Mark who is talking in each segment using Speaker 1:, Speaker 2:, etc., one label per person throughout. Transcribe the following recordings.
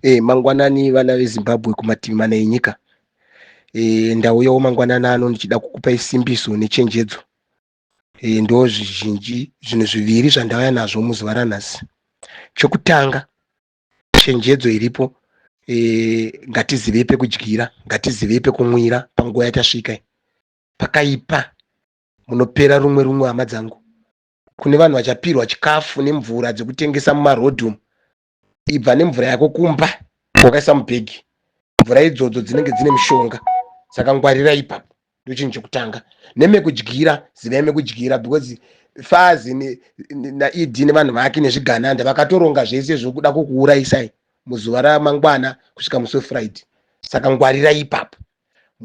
Speaker 1: Mangwanani vana veZimbabwe kumativi mana enyika. Ndauyawo mangwanani ano ndichida kukupai simbiso nechenjedzo. Ndo zvizhinji zvinhu zviviri zvandauya nazvo muzuva ranhasi. Chokutanga, chenjedzo iripo, ngatizivei pekudyira, ngatizivei pekumwira panguva yatasvika. Pakaipa, munopera rumwe rumwe hama dzangu. Kune vanhu vachapirwa chikafu nemvura dzekutengesa mumarodhi umu. Ibva nemvura yako kumba wakaisa mubhegi. Mvura idzodzo dzinenge dzine mishonga, saka ngwarira ipapo. Ndochinhu chekutanga. Nemekudyira, zivai mekudyira, because Fazi naED nevanhu vake nezvigananda vakatoronga zvese zvokuda kukuurayisai muzuva ramangwana kusvika musi weFriday. Saka ngwarirai ipapo,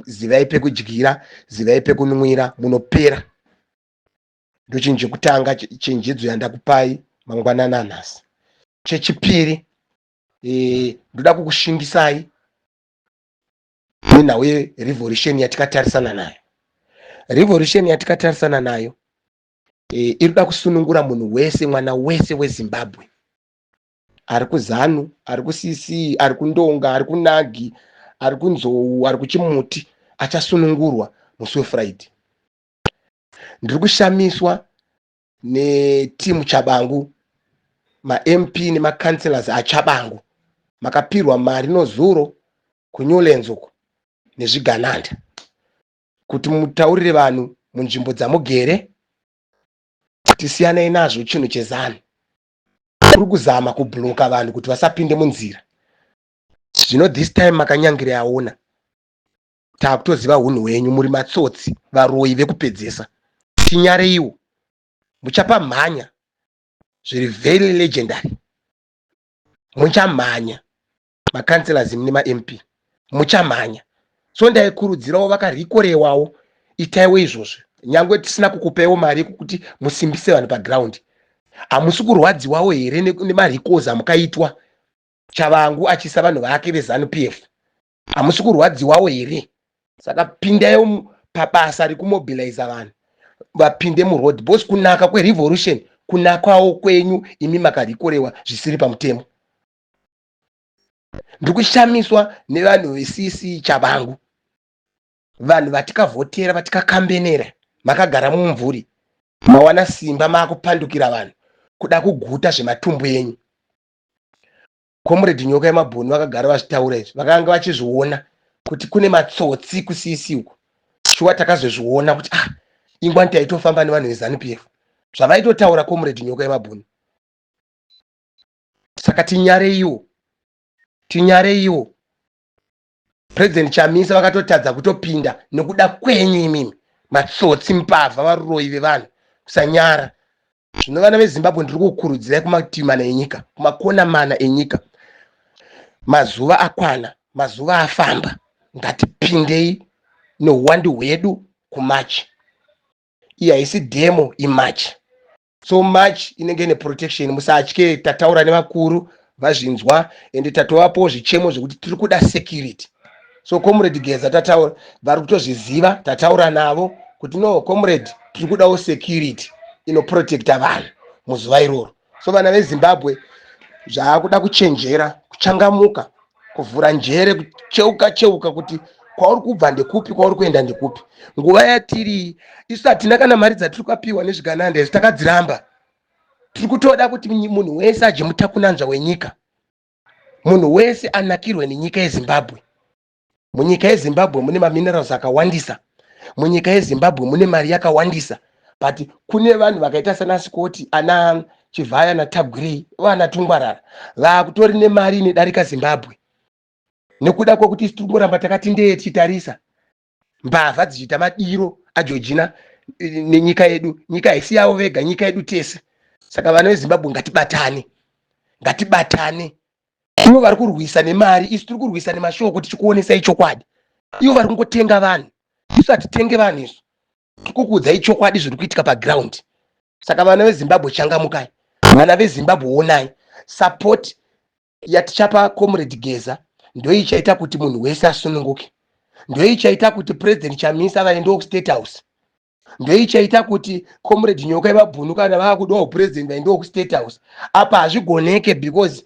Speaker 1: zivai pekudyira, zivai pekunwira, munopera. Ndochinhu chekutanga, chenjedzo yandakupai mangwanani anhasi. Chechipiri, ndoda kukushingisai nenhau yerevolution yatikatarisana nayo. Revolution yatikatarisana nayo iri kuda kusunungura munhu wese, mwana wese weZimbabwe, ari kuZANU, ari kuCC, ari kuNdonga, ari kuNagi, ari kuNzou, ari kuChimuti, achasunungurwa musi weFriday. Ndiri kushamiswa netimu Chabangu, maMP nemacouncillors aChabangu. Makapirwa mari nozuro kuNewlands uko nezvigananda kuti mutaurire vanhu munzvimbo dzamugere kuti siyanai nazvo chinhu cheZANU. Kuri kuzama kubloka vanhu kuti vasapinde munzira. Zvino this time makanyangira yaona, takutoziva hunhu hwenyu, muri matsotsi, varoyi vekupedzesa. Tinyareiwo, muchapamhanya zviri very legendary. Muchamhanya macouncillors nemaMP, muchamhanya. So ndaikurudzirawo vakarikorewawo, itaiwo izvozvo, nyangwe tisina kukupaiwo mari yekuti musimbise vanhu paground. Hamusi kurwadziwawo here nemarecalls amukaitwa, Chavangu achiisa vanhu vake veZANU PF? Hamusi kurwadziwawo here? Saka pindaiwo pabasa rekumobiliza vanhu vapinde muroad, because kunaka kwerevolution kunakawo kwenyu imi makarikorewa zvisiri pamutemo. Ndiri kushamiswa nevanhu veCC Chavangu, vanhu vatikavhotera, vatikakambenera. Makagara mumumvuri, mawana simba, maakupandukira vanhu kuda kuguta zvematumbu enyu. Comrade Nyoka yemabhoni vakagara vazvitaura izvi, vakanga vachizviona kuti kune matsotsi kuCC uko. Shuwa takazozviona kuti ah, ingwani taitofamba nevanhu veZANU PF, zvavaitotaura Comrade Nyoka yemabhoni. Saka tinyareiwo, tinyareiwo. President Chamisa vakatotadza kutopinda nekuda kwenyu imimi matsotsi, mbavha, varoyi vevanhu, kusanyara. Zvino vana veZimbabwe, ndiri kukurudzirai kumativi mana enyika, kumakona mana enyika, mazuva akwana, mazuva afamba, ngatipindei neuwandu hwedu kumarch. Iyi haisi demo, imarch. So march inenge ine protection, musatye. Tataura nevakuru, vazvinzwa, ende tatovapowo zvichemo zvekuti tiri kuda security. So Comrade Geza tataura, vari kutozviziva. Tataura navo kuti no, comrade, tiri kudawo security inoprotecta vanhu muzuva iroro. So vana veZimbabwe, zvaakuda kuchenjera, kuchangamuka, kuvhura njere, kucheuka cheuka kuti kwauri kubva ndekupi, kwauri kuenda ndekupi. Nguva yatiri isu, hatina kana mari dzatiri kukapiwa nezvigananda izvi, takadziramba. Tiri kutoda kuti munhu wese adye mutakunanzva wenyika, munhu wese anakirwe nenyika yeZimbabwe. Munyika yeZimbabwe mune maminerals akawandisa, munyika yeZimbabwe mune mari yakawandisa, but kune vanhu vakaita sana Scott, ana Chivhaya, naTagwirei, vana Tungwarara, vakutori nemari inodarika Zimbabwe, nekuda kwekuti isu tiri kungoramba takati ndee tichitarisa mbavha dzichiita madiro aJojina nenyika yedu. Nyika haisi yavo vega, nyika yedu tese. Saka vana veZimbabwe, ngatibatane, ngatibatane. Ivo vari kurwisa nemari, isu tiri kurwisa nemashoko, tichikuonesai chokwadi. Ivo vari kungotenga vanhu, isu hatitenge vanhu. Isu tiri kukuudzai chokwadi zviri kuitika paground. Saka vana veZimbabwe, changamukai. Vana veZimbabwe, onai support yatichapa Comrade Geza ndoichaita kuti munhu wese asununguke, ndoichaita kuti President Chamisa vaendewo kuState House, ndoichaita kuti Comrade Nyoka yemabhunu, kana vaakudawo president, vaendewo kuState House. Apa hazvigoneke because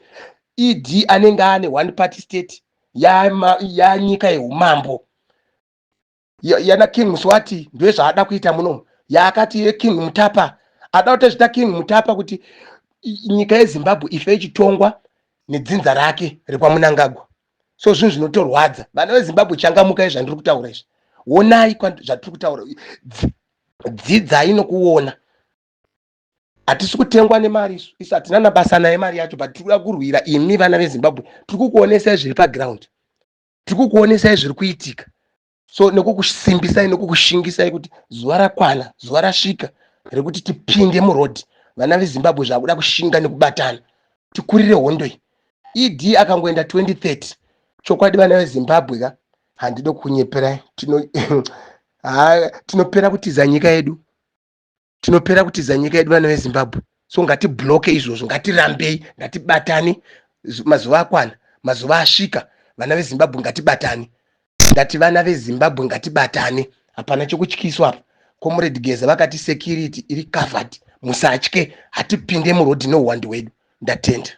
Speaker 1: ED anenge ane one party state yanyika yeumambo yana King Mswati. Ndozvaada kuita munomu, yaakati yeKing Mutapa. Ada kutozvita King Mutapa kuti nyika yeZimbabwe ife ichitongwa nedzinza rake rekwaMunangagwa. So zvinhu zvinotorwadza. Vana veZimbabwe, changamukai. Zvandiri kutaura izvi, onai zvatiri kutaura, dzidzai nokuona. Hatisi kutengwa nemari isu. Isu hatina nabasa naye mari yacho, but tiri kuda kurwira imi vana veZimbabwe. Tiri kukuonesai zviri paground, tiri kukuonesai zviri kuitika. So nekukusimbisai, nekukushingisai kuti zuva rakwana, zuva rasvika rekuti tipinde muroad. Vana veZimbabwe, zvakuda kushinga nekubatana, tikurire hondo iyi. ED akangoenda 2030, chokwadi vana veZimbabwe ka, handidi kunyeperai, tinopera kutiza nyika yedu, tinopera kutiza nyika yedu, vana veZimbabwe. So ngatibloke izvozvo, ngatirambei, ngatibatane. Mazuva akwana, mazuva asvika. Vana veZimbabwe, ngatibatane. Ndati vana veZimbabwe, ngatibatane. Hapana chekutyiswa apa. Comrade Geza vakati security iri covered, musatye. Hatipinde muroad neuwandu hwedu. Ndatenda.